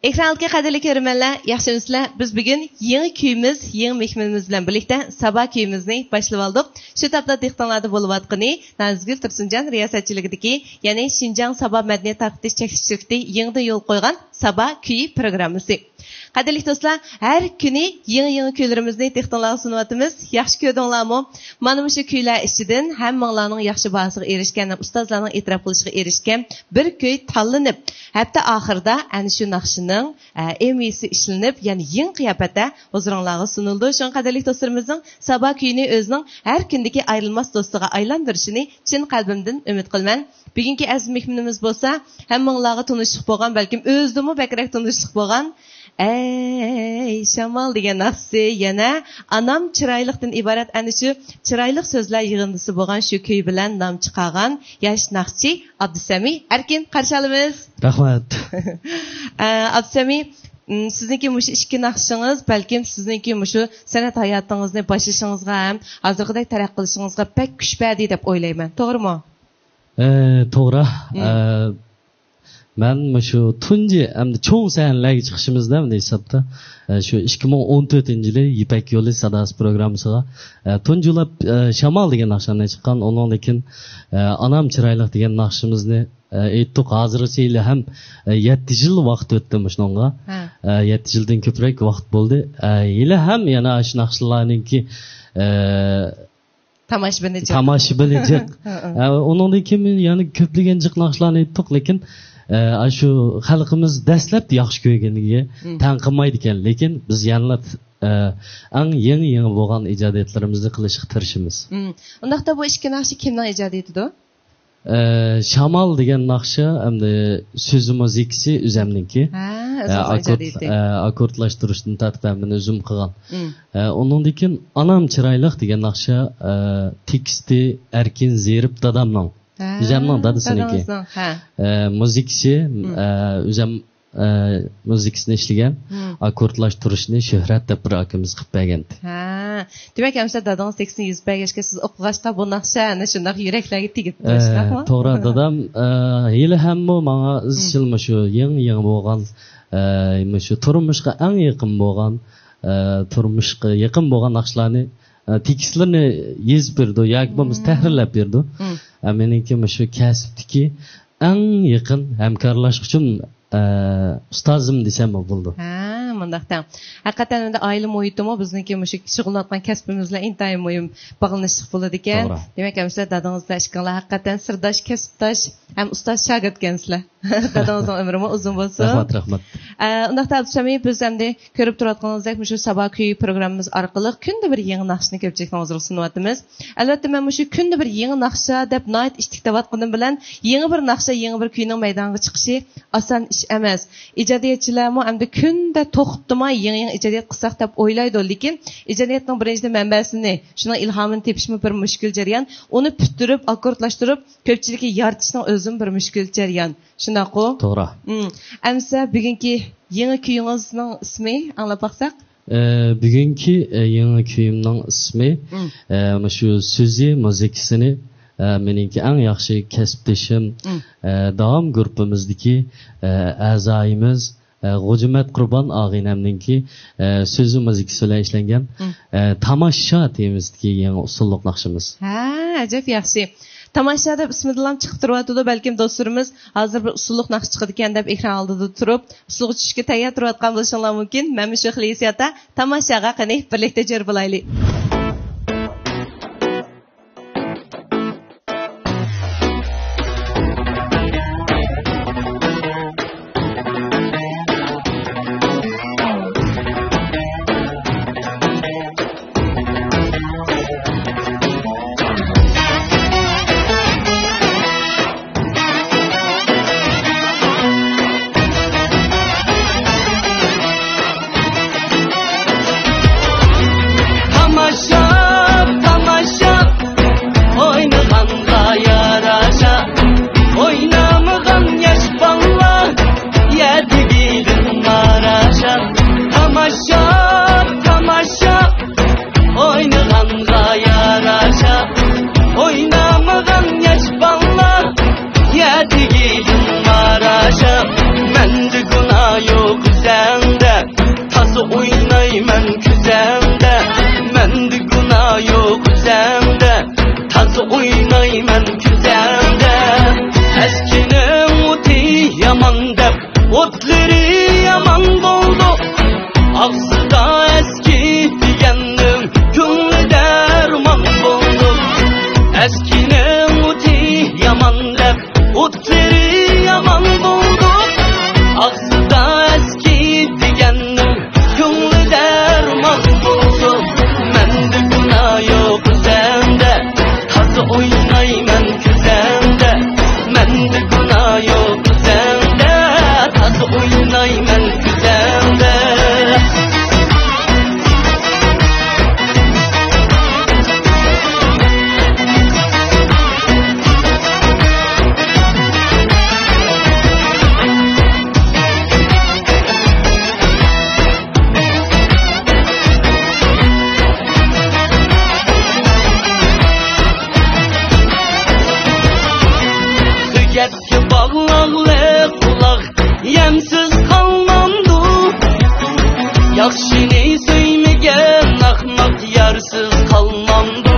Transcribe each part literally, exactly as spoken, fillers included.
ئېكران ئالدىدىكى قەدىرلىك كۆرۈرمەنلەر، ياخشىمۇسىلەر؟ بىز بۈگۈن يېڭى كۈيىمىز، يېڭى مېھمىنىمىز بىلەن بىرلىكتە سابا كۈيىمىزنى باشلىۋالدۇق. شۇ تاپتا دىققىتىڭلاردا بولۇۋاتقىنى نازگۈل تۇرسۇنجان رىياسەتچىلىكىدىكى، يەنى شىنجاڭ سابا مەدەنىيەت تارقىتىش چەكلىك شىركىتى يېڭىدىن يولغا قويغان سابا كۈيى پروگراممىسى. قەدىرلىك دوستلار، ھەر كۈنى يېڭى-يېڭى كۈيلىرىمىزنى دىققىتىڭلارغا سۇنۇۋاتىمىز. ياخشى كۆردۈڭلارمۇ؟ مانا مۇشۇ كۈيلەر ئىچىدىن ھەممىڭلارنىڭ ياخشى باھاسىغا ئېرىشكەن ھەم ئۇستازلارنىڭ ئېتىراپ قىلىشىغا ئېرىشكەن بىر كۈي تاللىنىپ، ھەپتە ئاخىرىدا ئەنە شۇ ناخشىنىڭ، ئە، ئېم ۋى سى ئىشلىنىپ، يەنە يېڭى قىياپەتتە ھۇزۇرۇڭلارغا سۇنۇلىدۇ. شۇڭا قەدىرلىك دوستلىرىمىزنىڭ سابا كۈيىنى ئۆزىنىڭ ھەر كۈندىكى ئايرىلماس دوستىغا ئايلاندۇرۇشىنى چىن قەلبىمدىن ئۈمىد قىلىمەن. بۈگۈنكى ئەزىز مېھمىنىمىز بولسا ھەممىڭلارغا تونۇشلۇق بولغان، بەلكىم ئۆزىدىنمۇ بەكرەك تونۇشلۇق بولغان ئەي شامال دېگەن ناخشىسى، يەنە ئانام چىرايلىقتىن ئىبارەت ئەنە شۇ چىرايلىق سۆزلەر يىغىندىسى بولغان شۇ كۈي بىلەن نام چىقارغان ياش ناخشىچى ئابدۇسەمى ئەركىن قارشى ئالىمىز. رەھمەت. ئە، ئابدۇسەمى، م، سىزنىڭكى مۇشۇ ئىككى ناخشىڭىز بەلكىم سىزنىڭكى مۇشۇ سەنئەت ھاياتىڭىزنى باشلىشىڭىزغا ھەم ھازىرقىدەك تەرەققىي قىلىشىڭىزغا بەك كۈچ بەردى دەپ ئويلايمەن. توغرىمۇ؟ ئە، توغرا. مم. ئە، مەن مۇشۇ تۇنجى ئەمدى چوڭ سەھنىلەرگە چىقىشىمىزدا ئەمدى ھېسابتا، ئە، شۇ ئىككى مىڭ ئون تۆتىنچى يىلى يىپەك يولى ساداسى پروگراممىسىغا، ئە، تۇنجىلاپ، ئە، شامال دېگەن ناخشامنى چىققان. ئۇنىڭدىن كېيىن، ئە، ئانام چىرايلىق دېگەن ناخشىمىزنى، ئە، ئېيتتۇق. ھازىرغىچە ھېلىھەم، ئە، يەتتە يىل ۋاقىت ئۆتتى مۇشۇنىڭغا. ھە. ئە، يەتتە يىلدىن كۆپرەك ۋاقىت بولدى. ئە، ھېلىھەم يەنە ئاشۇ ناخشىلارنىڭكى، ئە، تاماشىبىنى جىق. تاماشىبىنى جىق. ھە، ھە. ئە، ئۇنىڭدىن كېيىن يەنە كۆپلىگەن جىق ناخشىلارنى ئېيتتۇق، لېكىن، ئە، ئاشۇ خەلقىمىز دەسلەپتە ياخشى كۆرگىنىگە مم. تەڭ قىلمايدىكەن. لېكىن بىز يەنىلا، ئە، ئەڭ يېڭى-يېڭى بولغان ئىجادىيەتلىرىمىزنى قىلىشقا تىرىشىمىز. مم. ئۇنداقتا بۇ ئىككى ناخشا كىمنىڭ ئىجادىيىتىدۇ؟ ئە، شامال دېگەن ناخشا ئەمدى سۆزى مۇزىكىسى ئۆزەمنىڭكى. ھە، ئە، ئۆزىڭىزنىڭ ئاككورد-، ئىجادىيىتى. ئە، ئاككوردلاشتۇرۇشتىن تارتىپ ھەممىنى ئۆزۈم قىلغان. مم. ئە، ئۇنىڭدىن كېيىن ئانام چىرايلىق دېگەن ناخشا، ئە، تېكىستى ئەركىن زېرىپ دادامنىڭ. ھە، ئۆزەمنىڭ دادىسىنىڭكى. دادىڭىزنىڭ، ھە. ئە، مۇزىكىسى، مم. ئە، ئۆزەم ئە، مۇزىكىسىنى ئىشلىگەن، مم. ئاككوردلاشتۇرۇشنى شۆھرەت دەپ بىر ئاكىمىز قىلىپ بەرگەنتى. ھە، دېمەك، ئەمىسە دادىڭىز تېكىستنى يېزىپ بەرگەچكە، سىز ئوقۇغاچقا بۇ ناخشا ئەنە شۇنداق يۈرەكلەرگە تېگىپ ئە، تۇرۇشتىمۇ؟ توغرا، دادام، ئە، ھېلىھەممۇ ماڭا مم. ئىزچىل مۇشۇ يېڭى-يېڭى بولغان، ئە، مۇشۇ تۇرمۇشقا ئەڭ يېقىن بولغان، ئە، تۇرمۇشقا يېقىن بولغان ناخشىلارنى، ئە، تېكىستلىرىنى يېزىپ بېرىدۇ ياكى بولمىسا مم. تەھرىرلەپ بېرىدۇ. مم. ئە، مېنىڭكى مۇشۇ كەسىپتىكى ئەڭ يېقىن ھەمكارلاشقۇچۇم، ئە، ئۇستازىم دېسەممۇ بولىدۇ. ھە، مۇنداق دەڭ. ھەقىقەتەن ئەمدى ئائىلە مۇھىتىمۇ بىزنىڭكى مۇشۇ شۇغۇللىنىۋاتقان كەسپىمىز بىلەن ئىنتايىن مۇھىم باغلىنىشلىق بولىدىكەن. توغرا. دېمەك، ئەمىسە دادىڭىز بىلەن ئىككىڭلار ھەقىقەتەن سىرداش، كەسىپداش ھەم ئۇستاز شاگىرتكەنسىلەر. دادىڭىزنىڭ ئۆمرىمۇ ئۇزۇن بولسۇن. رەھمەت، رەھمەت. ئە، ئۇنداقتا ئابدۇسەمى، بىز ئەمدى كۆرۈپ تۇرۇۋاتقىنىڭىزدەك، مۇشۇ سابا كۈيى پروگراممىمىز ئارقىلىق كۈندە بىر يېڭى ناخشىنى كۆپچىلىكنىڭ ھۇزۇرىغا سۇنۇۋاتىمىز. ئەلۋەتتە، مەن مۇشۇ كۈندە بىر يېڭى ناخشا دەپ ناھايىتى ئىتتىك دەۋاتقىنىم بىلەن، يېڭى بىر ناخشا، يېڭى بىر كۈينىڭ مەيدانغا چىقىشى ئاسان ئىش ئەمەس. ئىجادىيەتچىلەرمۇ ئەمدى كۈندە توختىماي يېڭى-يېڭى ئىجادىيەت قىلساق دەپ ئويلايدۇ، لېكىن ئىجادىيەتنىڭ بىرىنچىدىن مەنبەسىنى، شۇنىڭ ئىلھامىنى تېپىشمۇ بىر مۈشكۈل جەريان. ئۇنى پۈتتۈرۈپ، ئاككوردلاشتۇرۇپ، كۆپچىلىككە يارىتىشنىڭ ئۆزىمۇ بىر مۈشكۈل جەريان. شۇنداققۇ؟ توغرا. مم. ئەمىسە بۈگۈنكى يېڭى كۈيىڭىزنىڭ ئىسمى ئاڭلاپ باقساق؟ ئە، بۈگۈنكى، ئە، يېڭى كۈيۈمنىڭ ئىسمى، مم. ئە، مۇشۇ سۆزى، مۇزىكىسىنى، ئە، مېنىڭكى ئەڭ ياخشى كەسىپدىشىم، مم. ئە، داۋام گۇرۇپپىمىزدىكى، ئە، ئەزايىمىز، ئە، غوجىمەت قۇربان ئاغىنەمنىڭكى، ئە، سۆزى مۇزىكىسى بىلەن ئىشلەنگەن، مم. ئە، تاماشا تېمىسىدىكى يېڭى ئۇسسۇللۇق ناخشىمىز. ھە، ئەجەب ياخشى. تاماشا دەپ ئىسمىدىنلا چىقىپ تۇرۇۋاتىدۇ، بەلكىم دوستلىرىمىز ھازىر بىر ئۇسسۇللۇق ناخشا چىقىدىكەن دەپ ئېكران ئالدىدا تۇرۇپ، ئۇسسۇلغا چۈشۈشكە تەييار تۇرۇۋاتقان بولۇشۇڭلار مۇمكىن. مەنمۇ شۇ خىل ھېسسىياتتا. تاماشاغا قېنى، بىرلىكتە جۆر بولايلى. تاماشا، تاماشا، ئوينىغانغا ياراشا، ئوينىمىغان ياش بالىلار يەر تېگىدىن ماراشا. تاماشا، تاماشا، ئوينىغانغا ياراشا، ئوينىمىغان ياش بالىلار يەر تېگىدىن ماراشا. مەندە گۇناھ يوق، ئوينايمەن كۆزەڭدە، مەندە گۇناھ يوق ئۆزەڭدە، تازا ئوينايمەن كۆزەڭدە. ئەسكىنىڭ ئوتى يامان دەپ، ئوتلىرى يامان بولدى. ئاغزىدا ئەسكى دېگەننىڭ كۆڭلىدە ئارمان بولدى. ئەسكىنىڭ ئوتى يامان دەپ، ئوتلىرى يامان بولدى. ئاغزىدا ئەسكى دېگەننىڭ كۆڭلىدە ئارمان بولدى. مەندە گۇناھ يوق ئۆزەڭدە، تازا ئوينايمەن كۆزەڭدە. مەندە گۇناھ يوق ئۆزەڭدە، تازا ئوينايمەن كۆزەڭدە. سۆگەتكە باغلاغلىق قۇلاق يەمسىز قالمامدۇ؟ ياخشىنى سۆيمىگەن ئەخمەق يارسىز قالمامدۇ؟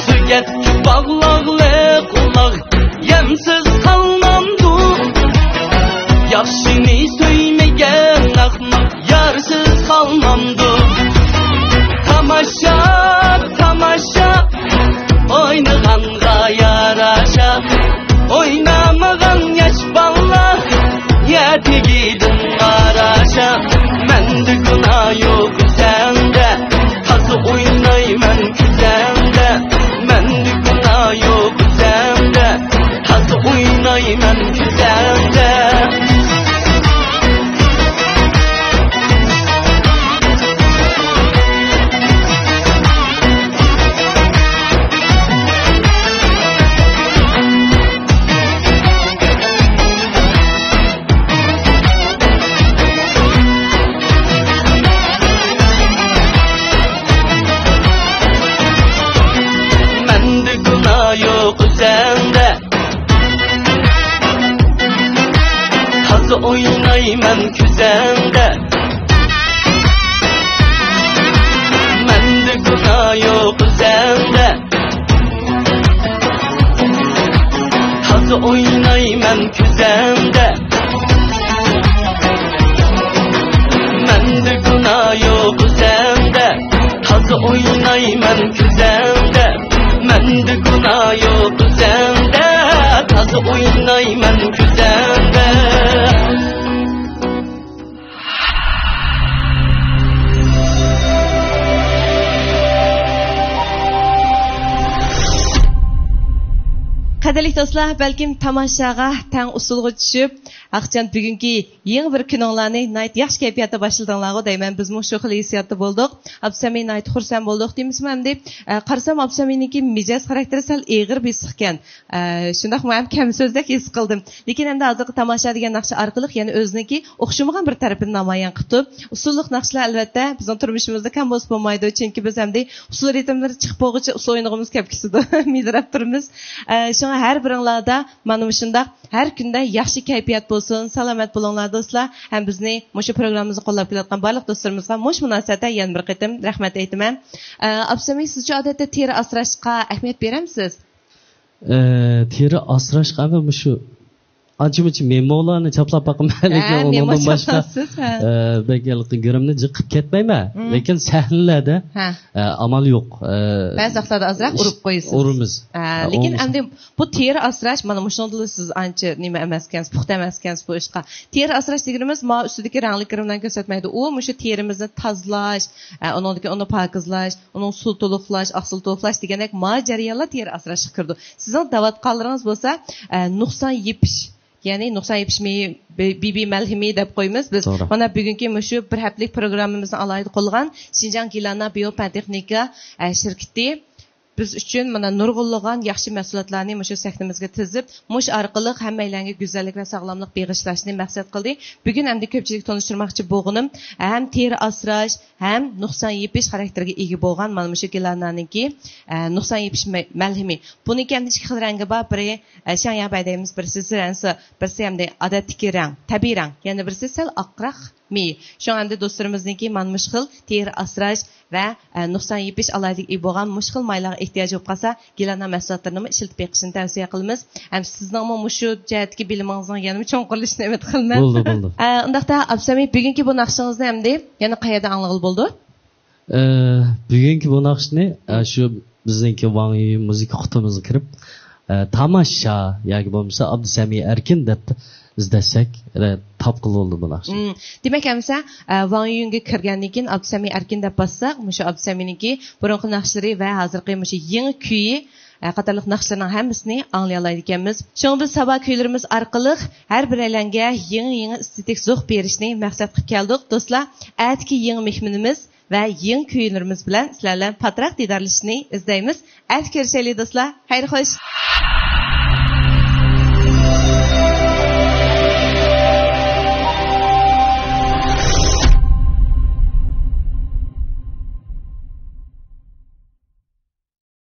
سۆگەتكە باغلاغلىق قۇلاق يەمسىز قالمامدۇ؟ ياخشىنى سۆيمىگەن ئەخمەق يارسىز قالمامدۇ؟ تاماشا، تاماشا، ئوينىغانغا ياراشا، ئوينىمىغان ياش بالىلار يەر تېگىدىن قاراشا. مەندە گۇناھ يوق ئۆزەڭدە، تازا ئوينايمەن كۆزەڭدە. مەندە گۇناھ يوق ئۆزەڭدە، تازا ئوينايمەن كۆزەڭدە. مەندە گۇناھ يوق ئۆزەڭدە، تازا ئوينايمەن كۆزەڭدە. مەندە گۇناھ يوق ئۆزەڭدە، تازا ئوينايمەن كۆزەڭدە. مەندە گۇناھ يوق ئۆزەڭدە، تازا ئوينايمەن كۆزەڭدە. مەندە گۇناھ يوق ئۆزەڭدە، تازا ئوينايمەن كۆزەڭدە. قەدىرلىك دوستلار، بەلكىم تاماشاغا تەڭ ئۇسسۇلغا چۈشۈپ، ھەقىچان بۈگۈنكى يېڭى بىر كۈنۈڭلارنى ناھايىتى ياخشى كەيپىياتتا باشلىدىڭلارغۇ دەيمەن. بىزمۇ شۇ خىل ھېسسىياتتا بولدۇق. ئابسامى ناھايىتى خۇرسەن بولدۇق دېمىسىمۇ ئەمدى، ئە، قارىسام ئابسامىنىڭكى مىجەز خاراكتېرى سەل ئېغىر بېسىقكەن. ئە، شۇنداقمۇ ھەم كەم سۆزدەك ھېس قىلدىم. لېكىن ئەمدى ھازىرقى تاماشا دېگەن ناخشا ئارقىلىق يەنە ئۆزىنىڭكى ئوخشىمىغان بىر تەرىپىنى نامايان قىپتۇ. ئۇسسۇللۇق ناخشىلار ئەلۋەتتە بىزنىڭ تۇرمۇشىمىزدا كەم بولسا بولمايدۇ. چۈنكى بىز ئەمدى ئۇسسۇل رىتىملىرى چىقىپ بولغۇچە ئۇسسۇل ئوينىغۇمىز كەپ كېتىدۇ. مىدىرلاپ تۇرىمىز. ئە، شۇڭا ھەر بىرىڭلاردا مانا مۇشۇنداق ھەر كۈندە ياخشى كەيپىيات بولسۇن، سالامەت بولۇڭلار دوستلار. ھەم بىزنى مۇشۇ پروگراممىمىزنى قوللاپ كېلىۋاتقان بارلىق دوستلىرىمىزغا مۇشۇ مۇناسىۋەتتە يەنە بىر قېتىم رەھمەت ئېيتىمەن. ئە، ئابسامى، سىزچۇ ئادەتتە تېرە ئاسراشقا ئەھمىيەت بېرەمسىز؟ ئە، تېرە ئاسراشقا ئەمەس، مۇشۇ ئانچە-مۇنچە مېمولارنى چاپلاپ باقىمەن، ھە، لېكىن مېمو ئۇنىڭدىن باشقا، چاپلاپسىز، ھە. ئە، بەك ھېلىقى گىرىمنى جىق قىلىپ كەتمەيمەن. مم. لېكىن سەھنىلەردە، ھە. ئە، ئامال يوق. ئە، بەزى ۋاقىتلاردا ئازراق ئۇرۇپ قويىسىز. ئۇرىمىز. ھە، ھە، لېكىن ئۇرمىسا. ئەمدى بۇ تېرە ئاسراش، مانا مۇشۇنىڭدىلا سىز ئانچە نېمە ئەمەسكەنسىز، پۇختا ئەمەسكەنسىز بۇ ئىشقا. تېرە ئاسراش دېگىنىمىز مانا ئۈستىدىكى رەڭلىك گىرىملەرنى كۆرسەتمەيدۇ. ئۇ مۇشۇ تېرىمىزنى تازىلاش، ئە، ئۇنىڭدىن كېيىن ئۇنى پاكىزلاش، ئۇنىڭ سۇ تولۇقلاش، ئاقسىل تولۇقلاش دېگەندەك ما جەريانلار تېرە ئاسراشقا كىرىدۇ. سىزنىڭ دەۋاتقانلىرىڭىز بولسا، ئە، نۇقسان يېپىش، يەنى نۇقسان يېپىش مېيى، بى-، بىبى مەلھىمى دەپ قويىمىز بىز. توغرا. مانا بۈگۈنكى مۇشۇ بىر ھەپتىلىك پروگراممىمىزنى ئالاھىدە قوللىغان شىنجاڭ گىلانە بىيو پەن تېخنىكا، ئە، شىركىتى بىز ئۈچۈن مانا نۇرغۇنلىغان ياخشى مەھسۇلاتلارنى مۇشۇ سەھنىمىزگە تىزىپ، مۇشۇ ئارقىلىق ھەممەيلەنگە گۈزەللىك ۋە ساغلاملىق بېغىشلاشنى مەقسەت قىلدى. بۈگۈن ئەمدى كۆپچىلىككە تونۇشتۇرماقچى بولغىنىم ھەم تېرە ئاسراش، ھەم نۇقسان يېپىش خاراكتېرىگە ئىگە بولغان مانا مۇشۇ گىلانانىڭكى، ئە، نۇقسان يېپىش مە-، مەلھىمى. بۇنىڭكى ئەمدى ئىككى خىل رەڭگى بار، بىرى، ئە، شياڭياڭبەي دەيمىز، بىرسى زىرەنسى، بىرسى ئەمدى ئادەتتىكى رەڭ، تەبىئىي رەڭ، يەنە بىرسى سەل ئاقراق. مېيى. شۇڭا ئەمدى دوستلىرىمىزنىڭكى مانا مۇشۇ خىل تېرە ئاسراش ۋە، ئە، نۇقسان يېپىش ئالاھىدىلىكىگە ئىگە بولغان مۇشۇ خىل مايلارغا ئېھتىياجى بولۇپ قالسا، گىلانار مەھسۇلاتلىرىنىمۇ ئىشلىتىپ بېقىشنى تەۋسىيە قىلىمىز. ھەم سىزنىڭمۇ مۇشۇ جەھەتتىكى بىلىمىڭىزنىڭ يەنىمۇ چوڭقۇرلىشىشىنى ئۈمىد قىلىمەن. بولدى، بولدى. ئە، ئۇنداقتا، ئابدۇسەمى، بۈگۈنكى بۇ ناخشىڭىزنى ئەمدى يەنە قەيەردە ئاڭلىغىلى بولىدۇ؟ ئە، بۈگۈنكى بۇ ناخشىنى، ئە، شۇ بىزنىڭكى ۋاڭ يۈ مۇزىكا قۇتىمىزغا كىرىپ، ئە، تاماشا ياكى بولمىسا ئابدۇسەمى ئەركىن دەپ ئىزدەشسەك، ئە، تاپقىلى بولىدۇ بۇ ناخشىنى. مم. دېمەك، ئەمىسە، ئە، ۋاڭ يۈنگە كىرگەندىن كېيىن ئابدۇسەمى ئەركىن دەپ باسساق، مۇشۇ ئابدۇسەمىنىڭكى بۇرۇنقى ناخشىلىرى ۋە ھازىرقى مۇشۇ يېڭى كۈيى، ئە، قاتارلىق ناخشىلارنىڭ ھەممىسىنى ئاڭلىيالايدىكەنمىز. شۇڭا بىز سابا كۈيلىرىمىز ئارقىلىق ھەر بىرەيلەنگە يېڭى-يېڭى ئېستېتىك زوق بېرىشنى مەقسەت قىلىپ كەلدۇق. دوستلار، ئەتىكى يېڭى مېھمىنىمىز ۋە يېڭى كۈيلىرىمىز بىلەن سىلەر بىلەن پاتراق دىدارلىشىشنى ئىزدەيمىز. ئەتە كۆرۈشەيلى دوستلار. خەير خوش.